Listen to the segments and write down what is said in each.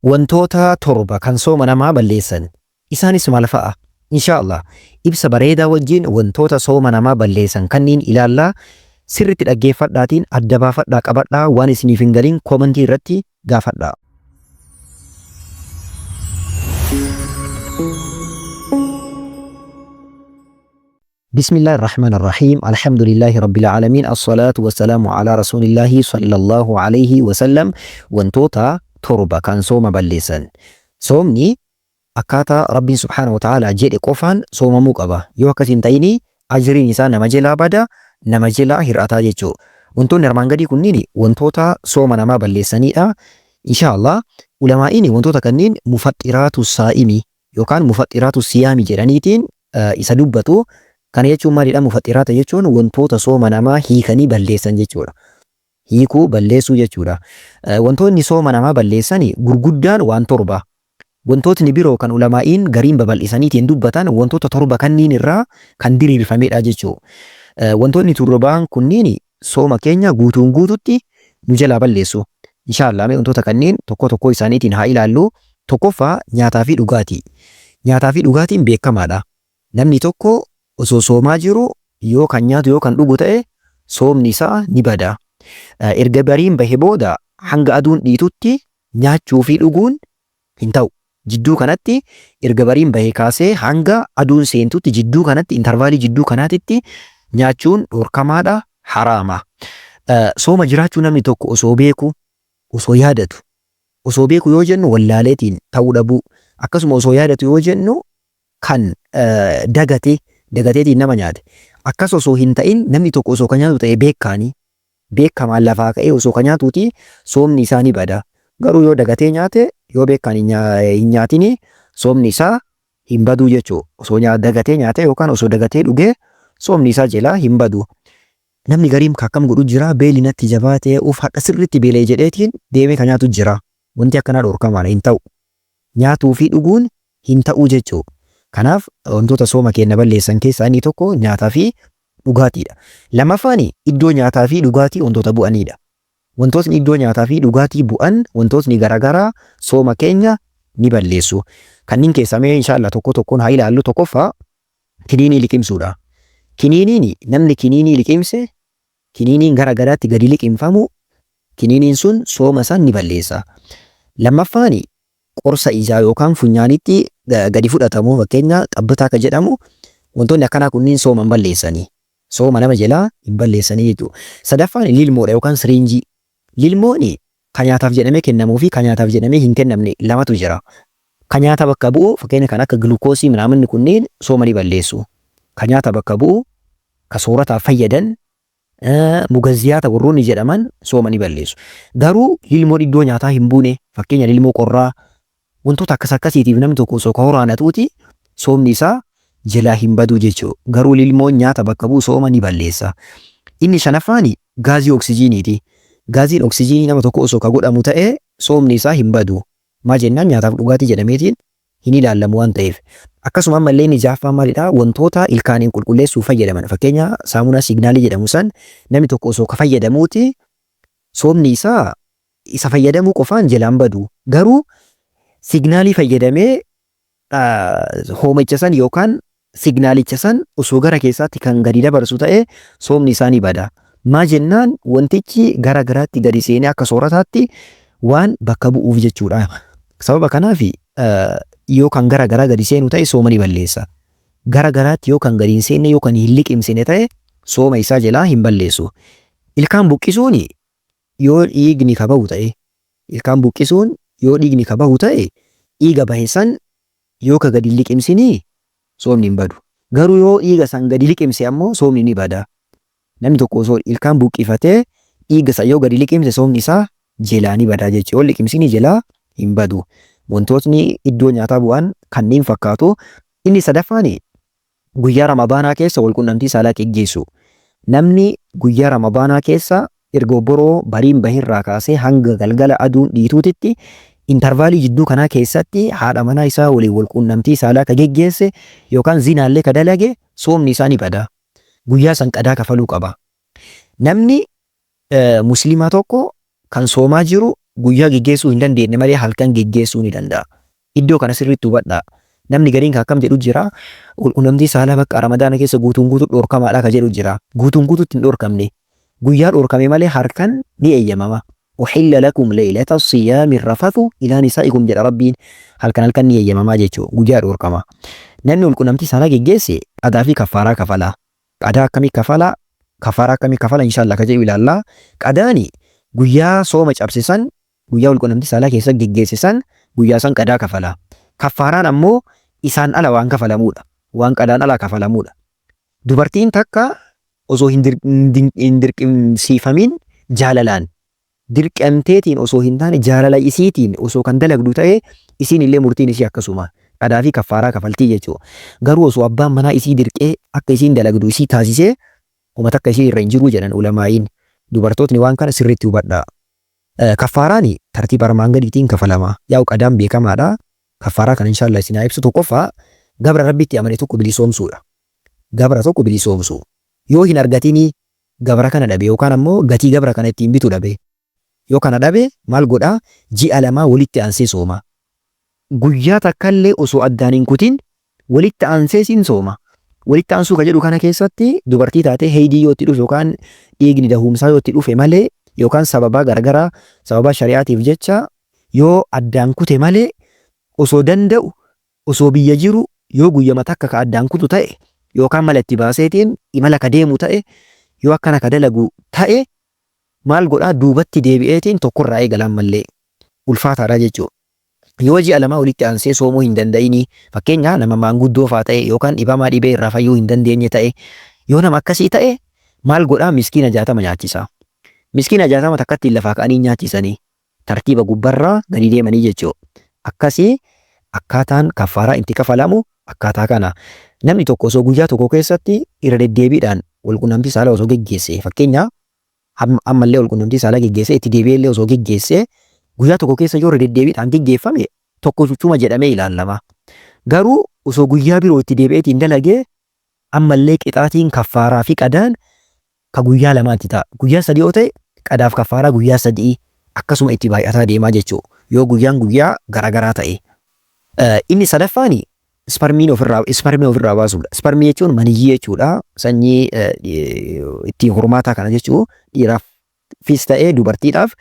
Wantoota 7 kan sooma namaa balleessan. Isaanis maal fa'a? Inshaa Allah ibsa bareedaa wajjin wantoota sooma namaa balleessan kanniin ilaalla. Sirritti dhaggeeffadhaatiin adda baafadhaa qabadhaa waan isiniif hin galin koomantii irratti gaafadhaa. Bismillaahi Rahmaani Rahiim Alhamdulillaahi Rabbil Aalamiin Assalaatu wassalaamu alaa Rasuulillaahi sallallahu alayhi wasallam. Wantoota 7 kan sooma balleessan. Soomni akkaataa Rabbiin subhaanahu wa ta'aalaa jedhe qofaan soomamuu qaba. Yoo akkas hin ta'ini ajriin isaa nama jelaa bada, nama jelaa hir'ataa jechuu. Wantoonni armaan gadii kunniin wantoota sooma namaa balleessaniidha. Inshaa Allah ulamaa'iin wantoota kanniin mufaxxiraatu saa'imi yookaan mufaxxiraatu siyaami jedhaniitiin isa dubbatu. Kana jechuun maalidha? Mufaxxiraata jechuun wantoota sooma namaa hiikanii balleessan jechuudha. Hiikuu balleessuu jechuudha. Wantoonni sooma namaa balleessan gurguddaan waan 7. Wantootni biroo kan ulamaa'iin gariin babal'isaniitiin dubbatan wantoota 7 kanniin irraa kan diriirfamedha jechuudha. Wantoonni torbaan kunniin sooma keenya guutuun guututti nu jalaa balleessu. Inshaa Allah mee wantoota kanniin tokko tokkoo isaaniitiin haa ilaallu. Tokkoffaa, nyaataa fi dhugaatii. Nyaataa fi dhugaatiin beekamaadha. Namni tokko osoo soomaa jiru yoo kan nyaatu yoo kan dhugu ta'e soomni isaa ni bada. Erga bariin bahe booda hanga aduun dhiitutti nyaachuu fi dhuguun hin ta'u. Jidduu kanatti erga bariin bahee kaasee hanga aduun seentutti jidduu kanatti intarvaalii jidduu kanaatitti nyaachuun dhorkamaadha, haraama. Sooma jiraachuu namni tokko osoo beeku, osoo yaadatu, osoo beeku yoo jennu wallaaleetiin ta'uu dhabuu, akkasuma osoo yaadatu yoo jennu kan dagate, dagateetiin nama nyaate. Akkas osoo hin ta'in namni tokko osoo kan nyaatu ta'e beekkaani, beekamaan lafaa ka'ee osoo kan nyaatuuti soomni isaa ni bada. Garuu yoo dagatee nyaate, yoo beekaan hin nyaatini soomni isaa hin baduu jechuu. Osoo dagatee nyaate yookaan osoo dagatee dhugee soomni isaa jelaa hin badu. Namni gariin ka akkam godhu jira, beeli natti jabaate, uf hadha sirriitti beela'e jedheetiin deemee ka nyaatu jira. Wanti akkanaa dhorkamaadha, hin ta'u. Nyaatuu fi dhuguun hin ta'uu jechuu. Kanaaf wantoota sooma keenna balleessan keessaa inni tokko nyaataa fi dhugaatiidha. Lamaffaan iddoo nyaataa fi dhugaatii wantoota bu'aniidha. Wantootni iddoo nyaataa fi dhugaatii bu'an wantootni garaagaraa sooma keenya ni balleessu. Kanniin keessaa mee inshaa Allah tokko tokkoon haa ilaallu. Tokkoffaa, kiniinii liqimsuudha. Kiniiniin namni kiniinii liqimse, kiniiniin gara garaatti gadi liqimfamu, kiniiniin sun sooma san ni balleessa. Lammaffaan qorsa ijaa yookaan funyaanitti gadi fudhatamu, fakkeenya xabbataa ka jedhamu, wantoonni akkanaa kunniin sooma hin balleessanii. Sooma nama jalaa hin balleessanii jechuudha. Sadaffaan lilmoodha yookaan siriinjii. Lilmoon ka nyaataaf jedhamee kennamuu fi ka nyaataaf jedhamee hin kennamne lamatu jira. Ka nyaata bakka bu'u, fakkeenya kan akka gilukoosii minaaminni kunniin sooma ni balleessu. Ka nyaata bakka bu'u, ka soorataaf fayyadan, mugazziyaata warroonni jedhaman sooma ni balleessu. Garuu lilmoon iddoo nyaataa hin buune, fakkeenya lilmoo qorraa, wantoota akkas akkasiitiif namni tokko osoo ka horaanatuuti soomni isaa jalaa hin baduu jechuudha. Garuu lilmoon nyaata bakka bu'u sooma ni balleessa. Inni shanaffaan gaazii oksijiiniiti. Gaaziin oksijiinii nama tokko osoo ka godhamu ta'e soomni isaa hin badu. Maa jennaan nyaataaf dhugaatii jedhameetiin hin ilaallamu waan ta'eef. Akkasuma ammallee inni jahaffaan maalidha? Wantoota ilkaaniin qulqulleessuuf fayyadaman. Fakkeenya saamunaa siignaalii jedhamu san namni tokko osoo ka fayyadamuuti soomni isaa isa fayyadamuu qofaan jalaan badu. Garuu siignaalii fayyadamee hoomacha san yookaan signaalicha san osoo gara keessaatti kan gadi dabarsu ta'e soomni isaa ni bada. Maa jennaan wantichi gara garaatti gadi seenee akka soorataatti waan bakka bu'uuf jechuudha. Sababa kanaaf yoo kan gara garaa gadi seenu ta'e sooma ni balleessa. Gara garaatti yoo kan gadi hin seenne, yoo kan hin liqimsine ta'e sooma isaa jalaa hin balleessu. Ilkaan buqqisuun yoo dhiigni ka bahu ta'e, ilkaan buqqisuun yoo dhiigni ka bahu ta'e, dhiiga bahe san yoo ka gadi hin liqimsinii soomni hin badu. Garuu yoo dhiiga san gadi liqimse ammoo soomni ni bada. Namni tokko osoo ilkaan buqqifatee dhiiga san yoo gadi liqimse soomni isaa jelaa ni bada jechuudha. Yoo liqimsinii jelaa hin badu. Wantootni iddoo nyaataa bu'an kanneen fakkaatu. Inni sadaffaan guyyaa Ramadaanaa keessa walqunnamtii saalaa geggeessuu. Namni guyyaa Ramadaanaa keessa erga obboroo bariin baherraa kaasee hanga galgala aduun dhiituutitti intarvaalii jidduu kanaa keessatti haadha manaa isaa waliin walqunnamtii saalaa ka geggeesse yookaan zinaallee ka dalage soomni isaa ni bada. Guyyaa san qadaa kafaluu qaba. Namni muslimaa tokko kan soomaa jiru Guyyaa geggeessuu hin dandeenye malee halkan geggeessuu ni danda'a. Iddoo kana sirriitti hubadhaa. Namni gariin ka akkam jedhu jira, walqunnamtii saalaa bakka Ramadaana keessa guutuun guutuu dhoorkamaadha ka jedhu jira. Guutuun guutuutti hin dhoorkamne. Guyyaa dhoorkame malee harkan ni eeyyamama. Uhilla lakum leeylata siyaami rafathu ilaa nisaa'ikum jedha Rabbiin. Halkan halkan ni eeyyamamaa jechuu guyyaa dhoorkama. Namni walqunnamtii saalaa geggeesse qadaa fi kaffaaraa kafala. Qadaa akkamii kafala? Kaffaaraa akkamii kafala? Inshallah ka jedhu ilaalla. Qadaani guyyaa sooma cabse san guyyaa walqunnamtii saalaa keessa geggeesse san guyyaa san qadaa kafala. Kaffaaraan ammoo isaan ala waan kafalamuudha. Waan qadaan ala kafalamuudha. Dubartiin takka osoo hin dirqimsiifamin jaalalaan dirqamteetiin osoo hin taane jaalala isiitiin osoo kan dalagdu ta'e isiin illee murtiin isii akkasuma qadaa fi kaffaaraa kafaltii jechuudha. Garuu osoo abbaan manaa isii dirqee akka isiin dalagdu isii taasisee homa takka isii irra hin jiru jedhan ulamaa'iin. Dubartootni waan kana sirriitti hubadhaa. Kaffaaraan tartiiba armaan gadiitiin kafalama. Yaa'u qadaan beekamaadha. Kaffaaraa kana inshaallah isin haa ibsu. Tokkoffaa gabra Rabbitti amane tokko bilisoomsuudha. Gabra tokko bilisoomsuu. Yoo hin argatinii gabra kana dhabe yookaan ammoo gatii gabra kana ittiin bitu dhabe. Yoo kana dhabe maal godha? Ji'a lamaa walitti aansee sooma. Guyyaa takkallee osoo addaan hin kutin walitti aansee siin sooma. Walitti aansuu ka jedhu kana keessatti dubartii taatee heeydii yoo itti dhufe yookaan dhiigni dahuumsaa yoo itti dhufe malee yookaan sababaa garagaraa sababaa shari'aatiif jecha yoo addaan kute malee osoo danda'u osoo biyya jiru yoo guyyama takka ka addaan kutu ta'e yookaan mala itti baaseetiin imala ka deemu ta'e yoo akkana ka dalagu ta'e maal godhaa duubatti deebi'eetiin tokkorraa eegala ammallee ulfaataadha jechuudha. Yoo ji'a lamaa walitti aansee soomuu hin danda'inii fakkeenya nama maanguddoo faa ta'e yookaan dhibamaa dhibee irraa fayyuu hin dandeenye ta'e yoo nama akkasii ta'e maal godhaa miskiina 60 nyaachisa. Miskiina 60 takkattiin lafaa ka'anii nyaachisanii tartiiba gubbarraa gadi deemanii jechuudha. Akkasii akkaataan kaffaaraa itti kafalamu akkaataa kana. Namni tokko osoo guyyaa tokko keessatti irra deddeebiidhaan walqunnamtii saalaa osoo geggeesse fakkeenya ammallee walqunnamtii saalaa geggeessee itti deebi'ee illee osoo geggeessee guyyaa tokko keessa yoo irra deddeebiidhaan geggeeffame tokko cuchuma jedhamee ilaalama. Garuu osoo guyyaa biroo itti deebi'eetiin dalagee ammallee qixaatiin kaffaaraa fi qadaan ka guyyaa lamaatti ta'a. Guyyaa sadii yoo ta'e qadaaf kaffaaraa guyyaa sadii akkasuma itti baay'ataa deemaa jechuudha. Yoo guyyaan guyyaa garaagaraa ta'e. Inni sadaffaan isparmiin ofirraa isparmii ofirraa baasuudha. Isparmii jechuun maniyyii jechuudha. Sanyii ittiin hormaataa kana jechuu dhiiraafis ta'ee dubartiidhaaf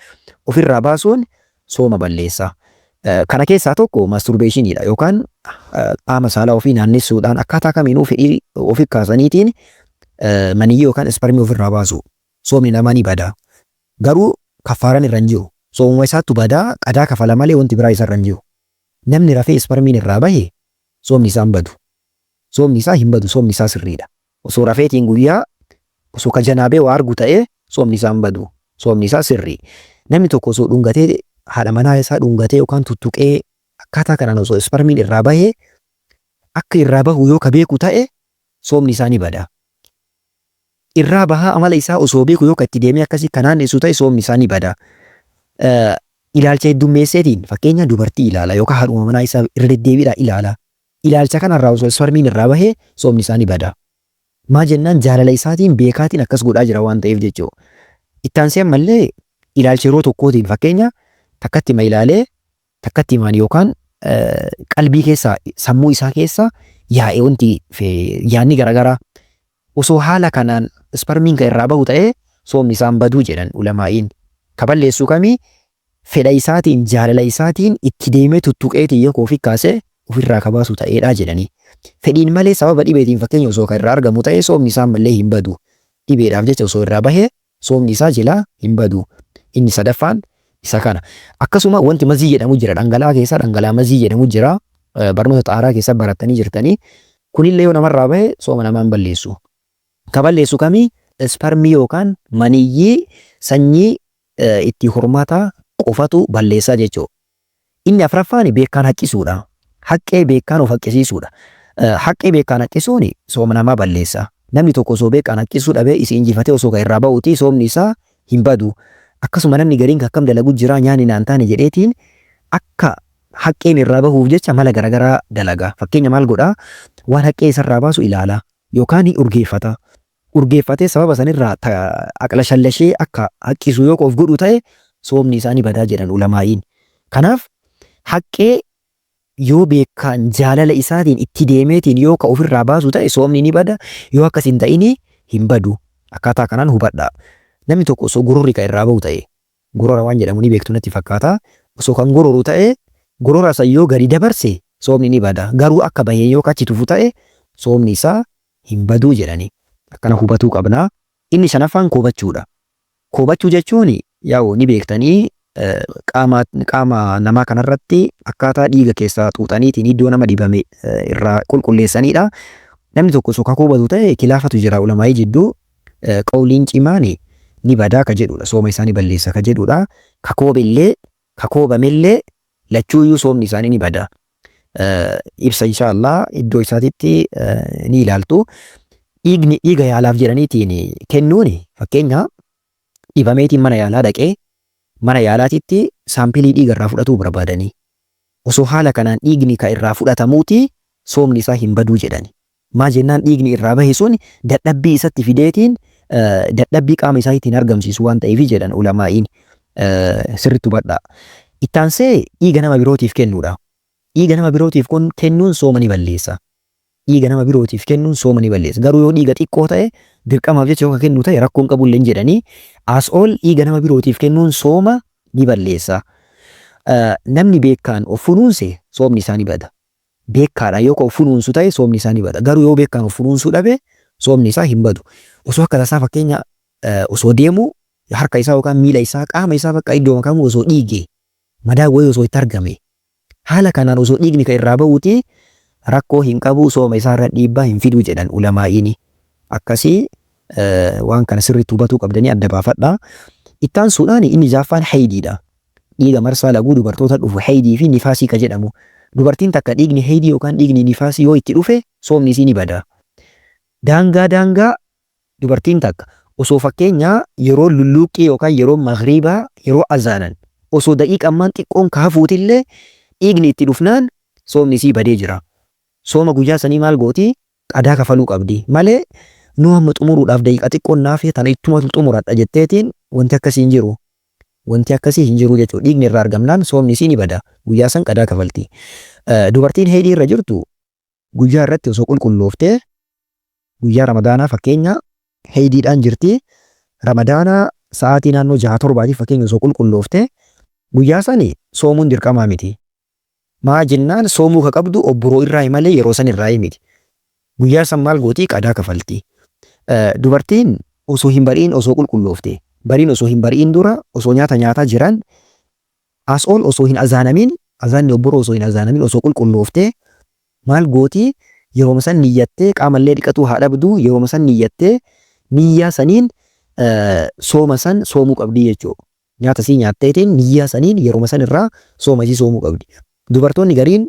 ofirraa baasuun sooma balleessa. Kana keessaa tokko maasturbeeshiniidha yookaan qaama saalaa ofii naannessuudhaan akkaataa kamiinuu fedhii ofii kaasaniitiin maniyyii yookaan isparmii ofirraa baasu. Soomni namaa ni bada. Garuu kaffaaran irra hin jiru. Soomuma isaattu badaa qadaa kafala malee wanti biraa isarra hin jiru. Namni rafee isparmiin irraa bahe soomni isaa hin badu. Soomni isaa hin badu soomni isaa sirriidha. Osoo rafeetiin guyyaa osoo ka janaabee waa argu ta'ee soomni isaa hin badu. Soomni isaa sirrii. Namni tokko osoo dhungatee haadha manaa isaa dhungatee yookaan tuttuqee akkaataa kanaan osoo isparmiin irraa bahee akka irraa bahu yoo ka beeku ta'e soomni isaa ni bada. Irraa bahaa amala isaa osoo beeku yoo ka itti deemee akkasii ka naannessu ta'e soomni isaa ni bada. Ilaalcha heddummeesseetiin fakkeenya dubartii ilaala yookaan haadhuma manaa isaa irra deddeebiidhaan ilaala. Ilaalcha kanarraa osoo isparmiin irraa bahee soomni isaa ni bada. Maa jennaan jaalala isaatiin beekaatiin akkas godhaa jira waan ta'eef jechuudha. Itti aansee ammallee ilaalcha yeroo tokkootiin fakkeenya takkatti ma ilaalee takkatti himaan yookaan qalbii keessa sammuu isaa keessa yaa'e wanti yaanni garaagaraa osoo haala kanaan isparmiin kan irraa bahu ta'ee soomni isaan baduu jedhan ulamaa'iin. Ka balleessu kamii fedha isaatiin jaalala isaatiin itti deemee tuttuqeetiin yoo ofii kaasee ofirraa ka baasu ta'eedha jedhanii. Fedhiin malee sababa dhibeetiin fakkeenya osoo kan irraa argamu ta'ee soomni isaa ammallee hin badu. Dhibeedhaaf jecha osoo irraa bahee soomni isaa jilaa hin badu. Inni sadaffaan isa kana. Akkasuma wanti mazii jedhamu jira. Dhangala'aa keessaa dhangala'aa mazii jedhamu jira. Barnoota xaaraa keessa barattanii jirtanii. Kunillee yoo namarraa bahe sooma namaa hin balleessu. Ka balleessu kamii? Isparmii yookaan maniyyii sanyii itti hormaataa qofatu balleessaa jechuudha. Inni afraffaan beekaan haqqisuudha. Haqqee beekaan of haqqisiisuudha. Haqqee beekaan haqqisuun sooma namaa balleessa. Namni tokko osoo beekaan haqqisuu dhabee isi injifatee osoo kan irraa ba'uuti soomni isaa hin badu. Akkasuma namni gariin akkam dalagu jira nyaanni naan taane jedheetiin akka haqqeen irraa bahuuf jecha mala garaagaraa dalaga. Fakkeenya maal godhaa? Waan haqqee isarraa baasu ilaala yookaan urgeeffata. Urgeeffatee sababa sanirraa aqlashallashee akka haqqisu yoo of godhu ta'e soomni isaa ni badaa jedhan ulamaa'iin. Kanaaf haqqee yoo beekaan jaalala isaatiin itti deemeetiin yoo ka ofirraa baasu ta'e soomni ni bada, yoo akkas hin ta'ini hin badu. Akkaataa kanaan hubadhaa. Namni tokko osoo gororri ka irraa bahu ta'e, gorora waan jedhamu ni beektu natti fakkaata, osoo kan gororu ta'e gorora san yoo gadi dabarse soomni ni bada. Garuu akka baheen yoo ka achi tufu ta'e soomni isaa hin baduu jedhani. Akkana hubatuu qabna. Inni shanaffaan koobachuudha. Koobachuu jechuun yaa'u ni beektanii, qaama qaama namaa kanarratti akkaataa dhiiga keessaa xuuxaniitiin iddoo nama dhibame irraa qulqulleessaniidha. Namni tokko osoo ka koobatu ta'e kilaafatu jira ulamaa'ii jidduu, qawliin cimaan ni badaa ka jedhudha. Sooma isaa ni balleessa ka jedhudha. Ka koobellee ka koobamellee lachuuyyuu soomni isaanii ni bada. Ibsa insha Allah iddoo isaatitti ni ilaaltu. Dhiigni dhiiga yaalaaf jedhaniitiin kennuun, fakkeenya dhibameetiin mana yaalaa dhaqee mana yaalaatitti saampilii dhiiga irraa fudhatuu barbaadanii, osoo haala kanaan dhiigni ka irraa fudhatamuuti soomni isaa hin baduu jedhani. Maa jennaan dhiigni irraa bahe sun dadhabbii isatti fideetiin dadhabbii qaama isaatiitiin argamsiisu waan ta'eef jedhan ulamaa'iin. Sirriitti hubadhaa. Ittaansee dhiiga nama birootiif kennuudha. Dhiiga nama birootiif kun kennuun sooma ni balleessa. Dhiiga nama birootiif kennuun sooma ni balleessa. Garuu yoo dhiiga xiqqoo ta'e, dirqamaaf jecha yoo ka kennu ta'e, rakkoon qabu illee jedhanii. As ol dhiiga nama birootiif kennuun sooma ni balleessa. Namni beekaan of funuunse soomni isaa ni bada. Beekaadhaan yoo ka of funuunsu ta'e soomni isaa ni bada. Garuu yoo beekaan of funuunsuu dhabe soomni isaa hin badu. Osoo akka tasaa, fakkeenya, osoo deemu harka isaa yookaan miila isaa, qaama isaa, bakka iddoo kamuu osoo dhiige, madaa wayii osoo itti argame, haala kanaan osoo dhiigni ka irraa bahuuti rakkoo hin qabu, sooma isaa irra dhiibbaa hin fiduu jedhan ulamaa'iini. Akkasii waan kana sirriitti hubatuu qabdanii adda baafadhaa. Ittaansuudhaan inni jaaffaan haydiidha. Dhiiga marsaa laguu dubartoota dhufu, haydii fi nifaasii ka jedhamu. Dubartiin takka dhiigni haydii yookaan dhiigni nifaasii yoo itti dhufe soomni isii ni bada. Daangaa daangaa dubartiin takka osoo fakkeenya yeroo lulluuqqii yookaan yeroo maghriibaa, yeroo azaanan osoo daqiiqammaan xiqqoon ka hafuutillee dhiigni itti dhufnaan soomni isii badee jira. Sooma guyyaa sanii maal gooti? Qadaa kafaluu qabdi. Malee nu amma xumuruudhaaf daqiiqa xiqqoon naafee tana ittuma xumuradha jetteetiin wanti akkasii hin jiru. Wanti akkasii hin jiru jechuudha. Dhiigni irraa argamnaan soomni isii ni bada. Guyyaa san qadaa kafalti. Dubartiin heydii irra jirtu guyyaa irratti osoo qulqullooftee, guyyaa Ramadaanaa fakkeenya heydiidhaan jirti. Ramadaana sa'aatii naannoo jaha torbaatiif fakkeenya osoo qulqulloofte guyyaa sani soomuun dirqamaa miti. Maa jennaan soomuu ka qabdu obboroo irraa malee yeroo san irraa miti. Guyyaa san maal gooti? Qadaa kafalti. Dubartiin osoo hin bari'in osoo qulqulloofte, bariin osoo hin bari'in dura osoo nyaata nyaataa jiran, as ol osoo hin azaanamin, azaanni obboroo osoo hin azaanamin osoo qulqulloofte maal gooti? Yerooma san niyyattee, qaamallee dhiqatuu haa dhabdu, yerooma san niyyattee niyyaa saniin sooma san soomuu qabdi jechuudha. Nyaata isii nyaatteetiin niyyaa saniin yeroma san irraa sooma isii soomuu qabdi. Dubartoonni gariin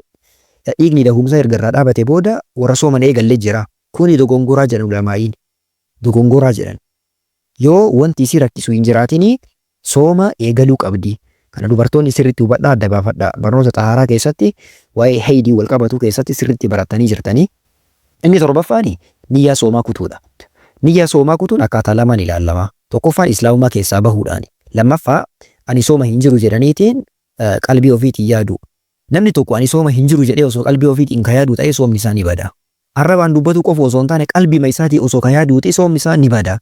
dhiigni dahumsaa erga irraa dhaabate booda warra sooman eegalle jira. Kuni dogongoraa jedhan ulamaa'iin. Dogongoraa jedhan. Yoo wanti isii rakkisu hin jiraatinii sooma eegaluu qabdi. Kana dubartoonni sirriitti hubadhaa, adda baafadhaa. Barnoota xahaaraa keessatti waa'ee haydii wal qabatu keessatti sirriitti barattanii jirtanii. Inni torbaffaan niyyaa soomaa kutuudha. Niyyaa soomaa kutuun akkaataa lamaan ilaallama. Tokkoffaan Islaamummaa keessaa bahuudhaani. Lammaffaa ani sooma hin jiru jedhaniitiin qalbii ofiitiin yaaduu. Namni tokko ani sooma hin jiru jedhee osoo qalbii ofiitiin ka yaadu ta'e soomni isaa ni bada. Arrabaan dubbatuu qofa osoo hin taane qalbiima isaatiin osoo ka yaaduuti soomni isaa ni bada.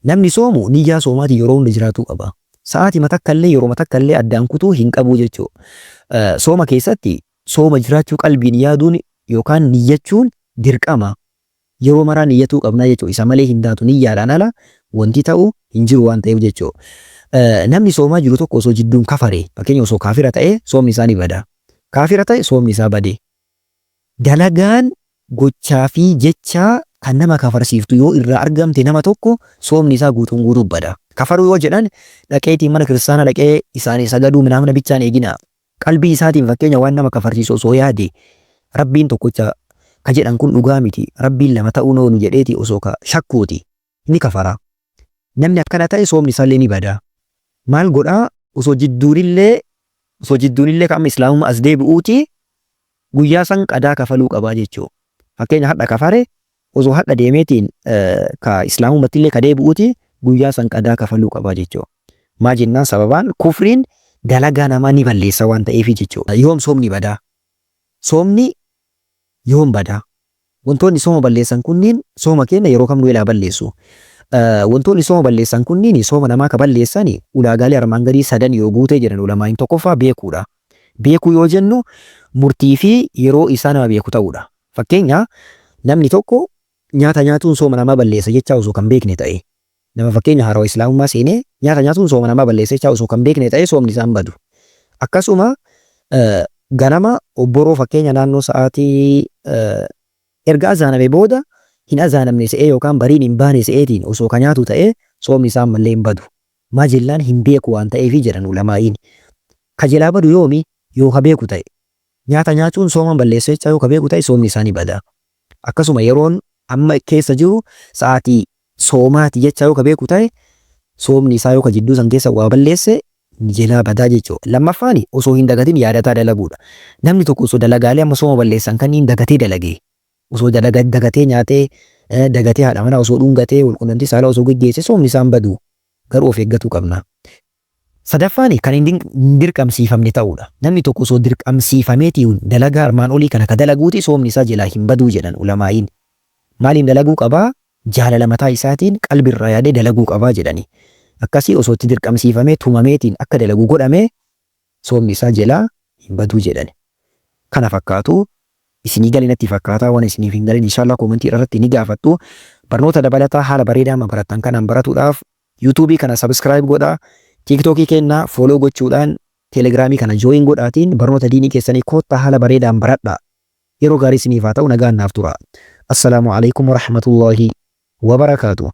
Namni soomu niyyaa soomaatiin yeroo hunda jiraatuu qaba. Sa'aatima takka illee, yeroma takka illee addaan kutuu hin qabuu jechuudha. Sooma keessatti sooma jiraachuu qalbiin yaaduun yookaan niyyachuun dirqama. Yeroo maraa niyyatuu qabnaa jechuudha. Isa malee hin taatu, niyyaadhaan ala wanti ta'u hin jiru waan ta'eef jechuudha. Namni soomaa jiru tokko osoo jidduun kafare, fakkeenya osoo kaafira ta'e, soomni isaa ni bada. Kaafira ta'e soomni isaa bade. Dalagaan gochaa fi jechaa kan nama kafarsiiftu yoo irraa argamte nama tokko soomni isaa guutuun guutuu bada. Kafaruu yoo jedhan dhaqeetiin mana kiristaanaa dhaqee isaanii sagaduu minaamina bichaan eeginaa. Qalbii isaatiin fakkeenya waan nama kafarsiisu osoo yaade, Rabbiin tokkocha ka jedhan kun dhugaa miti, Rabbiin lama ta'uun oolu jedheeti osoo ka shakkuuti ni kafara. Namni akkana ta'e soomni isaallee ni bada. Maal godhaa? Osoo jidduunillee ka amma Islaamummaa as deebi'uuti guyyaa san qadaa kafaluu qabaa jechuu. Fakkeenya hadha kafare, osoo hadha deemeetiin ka Islaamummattillee ka deebi'uuti guyyaa san qadaa kafaluu qabaa jechuu. Maa jennaan sababaan kufriin dalagaa namaa ni balleessa waan ta'eefi jechuudha. Yoom soomni badaa? Soomni yoom badaa? Wantoonni sooma balleessan kunniin sooma keenya yeroo kam nu jalaa balleessu? Wantoonni sooma balleessan kunniin sooma namaa ka balleessan ulaagaalee armaan gadii sadan yoo guutee jedhan ulamaa'iin tokkoffaa beekuudha. Beekuu yoo jennu murtii fi yeroo isaa nama beeku ta'uudha. Fakkeenya namni tokko nyaata nyaatuun sooma namaa balleessa jechaa osoo kan beekne ta'e Nama fakkeenya haarawa islaamummaa seenee nyaata nyaatuun sooma namaa balleessa jechaa osoo kan beekne ta'ee soomni isaa hin badu. Akkasuma ganama obboroo fakkeenya naannoo sa'aatii erga azaaname booda hin azaanamne se'ee yookaan bariin hin baane se'eetiin osoo ka nyaatu ta'ee soomni isaa ammallee hin badu. Maa jellaan hin beeku waan ta'eefi jedhan ulamaa'iin. Ka jelaa badu yoomi? Yoo ka beeku ta'e. Nyaata nyaachuun sooma balleessa jechaa yoo ka beeku ta'e soomni isaa ni bada. Akkasuma yeroon amma keessa jiru sa'aatii soomaati jechaa yoo ka beeku ta'e soomni isaa yoo ka jidduu san keessa waa balleesse ni jelaa badaa jechuudha. Lammaffaani osoo hin dagatin yaadataa dalaguudha. Namni tokko osoo dalagaalee amma sooma balleessan kanniin dagatee dalagee osoo dalaga dagatee nyaatee dagatee haadha manaa osoo dhungatee walqunnamtii saalaa osoo geggeesse soomni isaa hin badu. Garuu of eeggatuu qabna. Sadaffaani kan hin dirqamsiifamne ta'uudha. Namni tokko osoo dirqamsiifameetiin dalagaa armaan olii kana ka dalaguuti soomni isaa jelaa hin baduu jedhan ulamaa'iin. Maaliin dalaguu qabaa? Jaalala mataa isaatiin qalbi irraa yaadee dalaguu qabaa jedhani. Akkasii osoo itti dirqamsiifamee tumameetiin akka dalagu godhamee soomni isaa jelaa hin baduu jedhani. Kana fakkaatu isinii gale natti fakkaata waan isiniif hin galin inshallah koomentii irratti ni gaafattu. Barnoota dabalataa haala bareedaa amma barattan kanaan baratuudhaaf YouTube kana subscribe godhaa, TikTok keenna follow gochuudhaan Telegramii kana join godhaatiin barnoota diinii keessanii koottaa haala bareedaan baradhaa. Yeroo gaarii isiniif haa ta'u nagaan naaf turaa. Assalaamu alaikum warahmatullahi wabarakaatuh.